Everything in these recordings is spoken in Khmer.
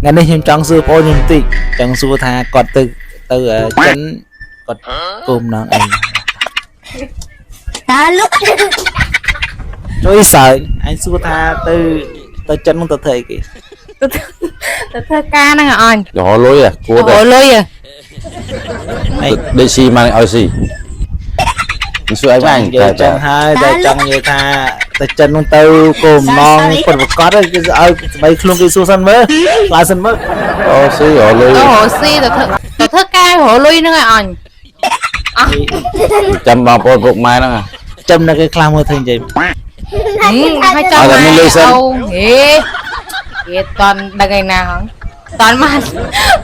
ថ្ងៃនេះខ្ញុំចង់សួរបងអូនខ្ញុំបន្តិចចង់សួរថាគាត់ទៅទៅចិនគាត់គុំនងអី តាលុក ជួយសើចអញសួរថាទៅទៅចិននឹងទៅធ្វើអីគេ ទៅទៅធ្វើការហ្នឹងអញ រលុយហ៎គួរ រ តែ លុយហ៎ អី ដេកស៊ីមកឲ្យស៊ីមិនសួរអី ច បាញ ង់និយាយចឹងហើយតែចង់និយាយថាទៅចិននឹងទៅគុំនងពិតប្រកបគេឲ្យស្បីខ្លួនគេសួរសិនមើលខ្លាចសិនមើល អូស៊ីរលុយ ទៅរកស៊ីទៅធ្វើទៅធ្វើការរលុយហ្នឹងឯងអញអស់ ចាំបងប្អូនពុកម៉ែហ្នឹង ចាំនៅគេខ្លះមើលធ្វើនិយាយ ហើយចាំ អត់តែមានលុយសិន អូហេគេតន់ដឹងឯណាហងតន់បាន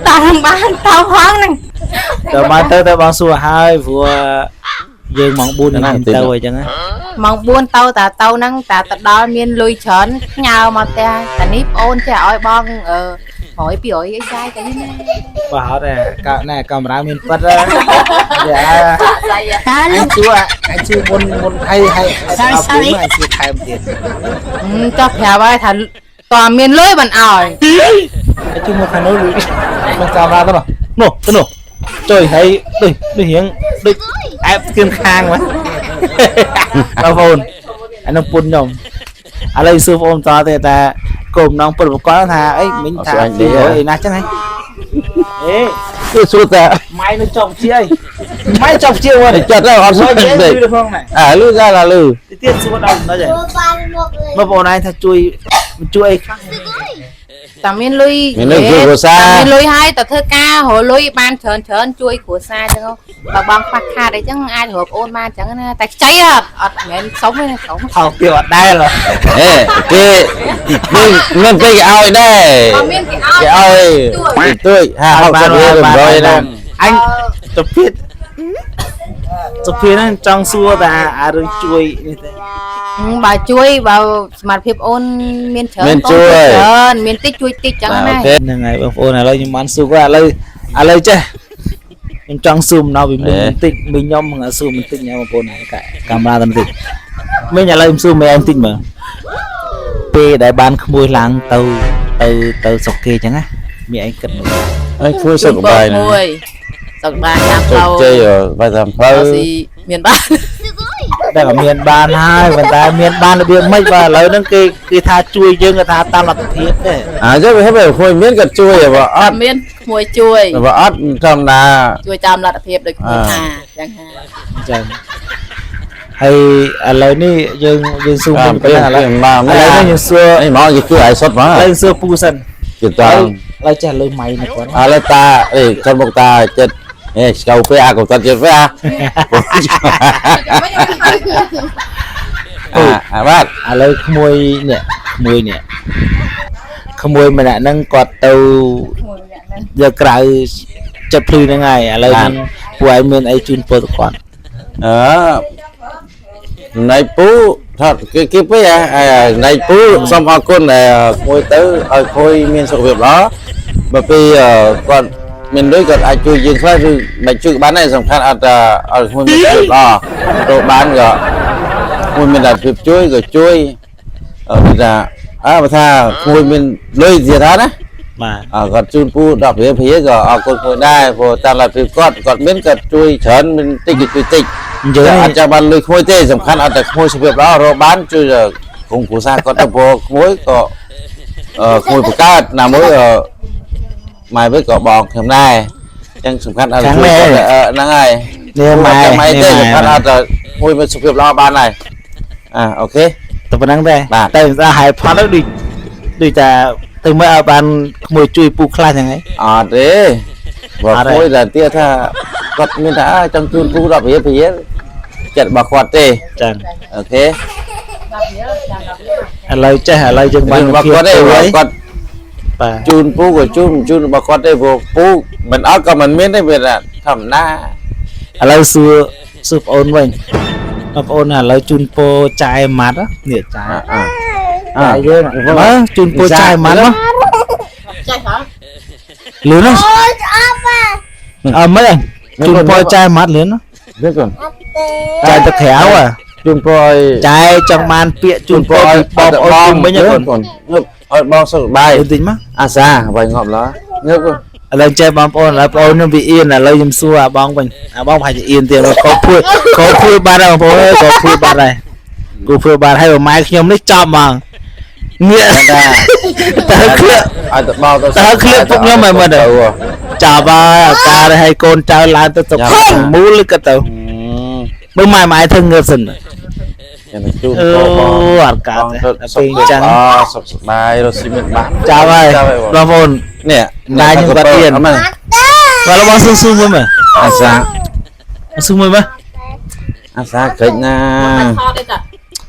តន់បានតផងហ្នឹង ទៅមកទៅទៅបងសួរហើយព្រោះយើងម៉ោង4នឹងទៅអញ្ចឹងណា ម៉ោង4ទៅតាទៅហ្នឹងតាទៅដល់មានលុយច្រើនផ្ញើមកផ្ទះតានេះប្អូនចេះឲ្យបងអឺ100 200អីចាយទៅនេះណា បើអត់ទេកាណែកាមេរ៉ាមានប៉ិតហ៎យ៉ា តាលុក អញជួអញជួមុនមុនហើយហើយដល់ពេលអញជួថែមទៀត ចុះប្រាប់ហើយថាតើមានលុយមិនឲ្យ អញជួមកខាងនោះមកកាមេរ៉ាទៅនោះនោះទៅនោះជួយហើយដូចដូចរៀងដូចអែបគឿនខាងមកបងប្អូនអានោះពុនខ្ញុំឥឡូវសួរបងប្អូនតទេថាគោលបំណងពិតប្រកបថាអីមិញថាអីណាចឹងហ៎អេ គឺសួរតែ ម៉ៃនៅចប់ជាអីម៉ៃចប់ជាមក ចិត្តទៅអត់សួរ ទេ ទេ ផងណា អាលឺកាលលឺ ទៀតសួរដល់ចំណុចហើយ បានមកលេ បងប្អូនឯងថាជួយជួយអីខ្លះ តែមានលុយ មានលុយជួយគ្រួសារ តែមានលុយហើយតែធ្វើការរកលុយបានច្រើនច្រើនជួយគ្រួសារចឹងបើបងខ្វះខាតអីចឹងអាចរកប្អូនបានចឹងណាតែខ្ចីអត់អត់មិនមែនសុំទេណាសុំ ថោកទៀតអត់ដែល អេគេមានមានពេលគេឲ្យដែរ បើមានគេឲ្យ គេឲ្យទួយ50 60រៀល100ហ្នឹង អញទៅពីសុភាហ្នឹងចង់សួរថាអារឿងជួយនេះទេ បើជួយបើសមត្ថភាពអូនមានច្រើន មានជួយ ច្រើនមានតិចជួយតិចចឹងណា អូខេ ហ្នឹងហើយបងប្អូនឥឡូវខ្ញុំបានសួរគាត់ឥឡូវឥឡូវចេះខ្ញុំចង់សួរម្ដងពីមុនបន្តិចមីខ្ញុំនឹងសួរបន្តិចណាបងប្អូនកាមេរ៉ាទៅបន្តិចមីឥឡូវខ្ញុំសួរមីឯងបន្តិចមើលពេលដែលបានក្មួយឡើងទៅទៅទៅស្រុកគេចឹងណាមីឯងគិតមើល អើធ្វើសុខបាយណា មួយសុខបាយតាម ជោ ផ្លូវ គជ័យបាយតាមផ្លូវ ស៊ីមានបាន តែក៏មានបានហើយប៉ុន្តែមានបានរបៀបម៉េចបើឥឡូវហ្នឹងគេគេថាជួយយើងគេថាតាមលទ្ធភាពទេ អាចវាហេតុខួយមានក៏ជួយបើអត់ អត់មានក្មួយជួយ បើអត់ធម្មតា ជួយតាមលទ្ធភាពដូចក្មួយថាចឹងហា អញ្ចឹងហើយឥឡូវនេះយើងយើងសួរ តាម មុន ពេល ប៉ុណ្ណឹងឥឡូវ មក ឥឡូវនេះយើងសួរ នេះមកគេជួយឲ្យសុទ្ធមក ឥឡូវសួរពូសិន គេតើ ឥឡូវចេះលុយម៉ៃនេះគាត់ ឥឡូវតាអេគាត់មកតាចិត្តអេស្កៅពេលអាកុំតាត់ចិត្តពេលអាអាបាទ ឥឡូវក្មួយនេះក្មួយនេះក្មួយម្នាក់ហ្នឹងគាត់ទៅយកក្រៅចិត្តភ្លឺហ្នឹងហើយឥឡូវហ្នឹងពួកឯងមានអីជូនពរទៅគាត់ អឺណៃពូថាគេគេពេលអាណៃពូសូមអរគុណដែលក្មួយទៅឲ្យក្មួយមានសុខភាពល្អបើពេលគាត់មានលុយគាត់អាចជួយយើងខ្លះឬមិនជួយបានដែរសំខាន់អត់ឲ្យក្មួយមានសុខភាពល្អទៅបានក៏ក្មួយមានតែភាពជួយក៏ជួយអឺថាអើបើថាក្មួយមានលុយទៀតណា បាទ អើគាត់ជូនពូ10រៀលព្រាក៏អរគុណមួយដែរព្រោះតាមលទ្ធភាពគាត់គាត់មានគាត់ជួយច្រើនមានតិចក៏ជួយតិច និយាយ តែអត់ចាំបានលុយក្មួយទេសំខាន់អត់តែក្មួយសុខភាពល្អរកបានជួយក្រុមគ្រួសារគាត់ទៅព្រោះក្មួយក៏អឺក្មួយបង្កើតណាមួយអឺម៉ែវិញក៏បងខ្ញុំដែរអញ្ចឹងសំខាន់អត់ជួយគាត់ហ្នឹងហើយ នេះម៉ែ ចាំអីទេ នេះ សំខាន់ ម៉ែ អត់តែក្មួយមានសុខភាពល្អបានហើយអាអូខេ តែប៉ុណ្្នឹងទេ បាទ តែមិនស្អាតហើយផលទៅដូចដូចតែទៅមើលឲ្យបានក្មួយជួយពូខ្លះហ្នឹងឯង អត់ទេបើ អត់ទេ ក្មួយតែទៀតថាគាត់មានថាអើចង់ជូនពូ10រៀលព្រាចិត្តរបស់គាត់ទេ ចឹង អូខេ ឥឡូវចេះឥឡូវយើងបាន រឿងរបស់គាត់ទេ ហើយ បើគាត់ បាទ ជូនពូក៏ជូនមិនជូនរបស់គាត់ទេព្រោះពូមិនអត់ក៏មិនមានទេវាថាធម្មតា ឥឡូវសួរសួរប្អូនវិញបងប្អូនឥឡូវជូនពោចាយម៉ាត់នេះចាយ អើអើ ចាយយើងមើលជូនពោចាយម៉ាត់មក ចេះហ៎ លឿនណាស់ អូយអត់បា អើមិនជូនពោចាយម៉ាត់លឿនណាស់ វាកូន អត់ទេ ចាយទៅក្រៅហ៎ ជូនពូឲ្យ ចាយចង់បានពាក្យជូនពោពីបងប្អូនជុំវិញហ៎កូន កូនងើប ឲ្យបងសុខសប្បាយ បន្តិចមក អាសាវាយងាប់ឡើងើប ឥឡូវចេះបងប្អូនឥឡូវបងប្អូនខ្ញុំវាអៀនឥឡូវខ្ញុំសួរអាបងវិញអាបងប្រហែលជាអៀនទៀតកោភួយកោភួយបាត់ហើយបងប្អូនអើយកោភួយបាត់ហើយគូភួយបាត់ហើយម៉ែខ្ញុំនេះចប់ហ្មងងាកតើក្លៀក ឲ្យទៅបងទៅ តើក្លៀកពុកខ្ញុំឲ្យមើលទៅ ចាប់ហើយអាការឲ្យកូនចៅឡើងទៅសុខមូលក៏ទៅមើលម៉ែម៉ែធ្វើងើបសិន យ៉ាងជូន អឺ បង អត់កើតទេដល់ពេលអញ្ចឹង សុខសប្បាយរស់ស៊ីមានបាន ចាប់ហើយបងប្អូន នេះ ម្ដាយខ្ញុំគាត់ទៀន អត់មែន បាទបងស៊ូស៊ូមួយមើល អាសា ស៊ូមួយមើល អាសាកិច្ចណា ថតទេតា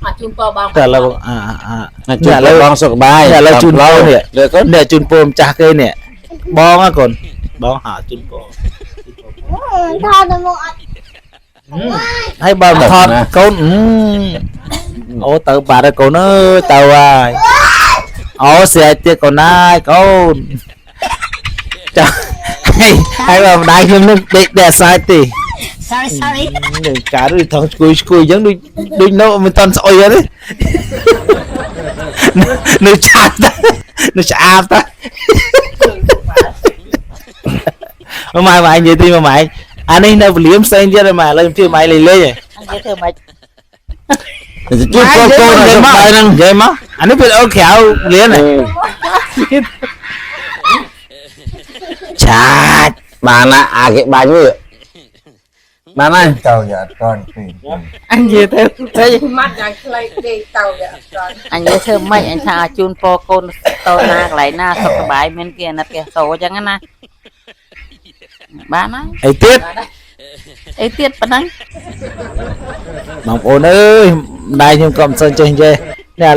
មកជូនពរបង តែឥឡូវអាអា ណាជូន ឥឡូវ បងសុខសប្បាយ ឥឡូវជូនពរនេះ លើកូន នេះជូនពរម្ចាស់គេនេះបងហ៎កូនបងហៅជូនពរ ថតទៅមកអត់ ហើយបើមិនថតកូនអូទៅបាត់ហើយកូនអើយទៅហើយអូស្រាយទៀតកូនណាយកូនចាហើយហើយបើម្ដាយខ្ញុំនឹងដេកតែអាសាយទេ Sorry sorry នឹងការដូចថងឈួយឈួយអញ្ចឹងដូចដូចនៅមិនតាន់ស្អុយទេនៅឆាតនៅឆ្អាបតាម៉ែម៉ែនិយាយទីម៉ែអានេះនៅពលាមផ្សេងទៀតម៉ែឥឡូវខ្ញុំជួយម៉ែលេងលេង និយាយធ្វើម៉េច ជូនពរកូនឲ្យសុខសប្បាយហ្នឹង និយាយមកអានេះវីដេអូក្រៅលៀនឆាច បានណាអាគេបាញ់វាបានហើយ ទៅយ៉ាអត់កនពី អញនិយាយទៅទៅ ម៉ាត់យ៉ាងខ្លីទេទៅយ៉ាងអត់ត្រង់ អញនិយាយធ្វើម៉េចអញថាជូនពរកូនតូនណាកន្លែងណាសុខសប្បាយមានគេអាណិតគេសូអញ្ចឹងណាបានហើយ អីទៀត អីទៀតប៉ុណ្ណឹង បងប្អូនអើយម្ដាយខ្ញុំក៏មិនសូវចេះនិយាយនេះ